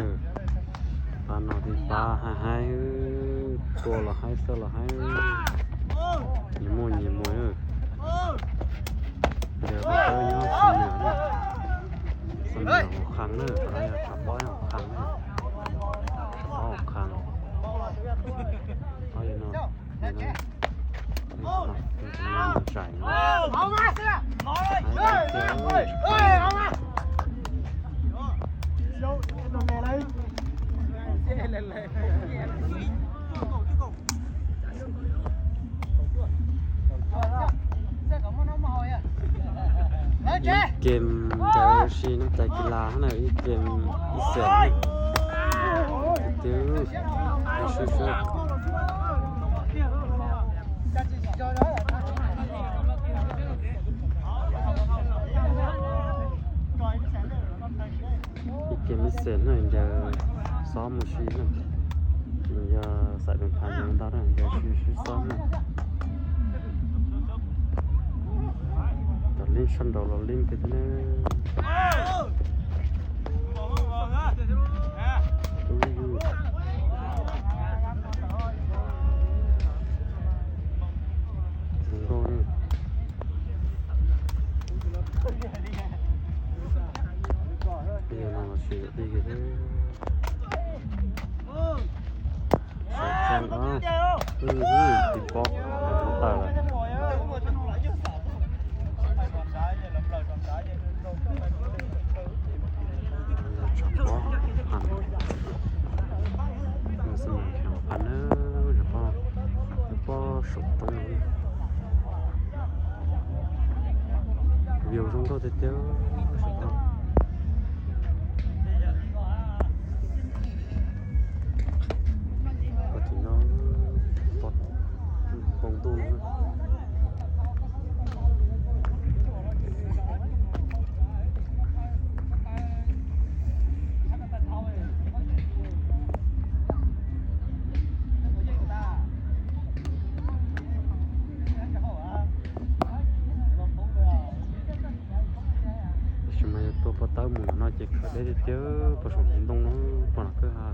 ເອີ ປານອກຕິດປາ ໄຮໄຮ ເອີ ຕົວລະໄຮ ເສື້ອລະໄຮ ເອີ ຍິ້ມໂມຍິ້ມໂມ ເອີ ດຽວໄປເຈີຍອດສຳເໜືອເດີ ສຳເໜືອອອກຄັງເດີ ເຂົາເຈົ້າເອົາຄັງເດີ ເຂົາເອົາຄັງ ເອົາຢູ່ເນາະ. ເອົາມາເສື້ອ ເອີ ເອົາມາ ເອີ ເອົາມາ ອີກເກມ ເຈົ້າຊີນ້ຳໃຈກິລາຫັ້ນນະ ອີກເກມ ອີກເສດໜຶ່ງ ເອີ ຊ່ວຍໆ ອີກເກມ ອີກເສດໜຶ່ງ ເຈົ້າຊ້ອມໝູ່ຊີນະ ເຈົ້າໃສ່ເປັນພັນ ເຈົ້າ ເຈົ້າຊ້ອມນະ ຕອນຫຼິ້ນຊັນດອລ ຫຼິ້ນກັນເດີ. ສະເໝີແຂ່ງພັນເດີ ສະເໝີ ສະເໝີ ສົມຕົງ ວິວຊົງໂຕເຕີ ສະເໝີ. ປະຕູນ້ອຍ ປອດ ປົງຕູ ສະໄໝໂຕປະເຕົ້າໝູນ້ອຍເຈັດເຂົາໄດ້ເຈີປະສົມຕົງເນາະ ປະໜັກເກີຫາ.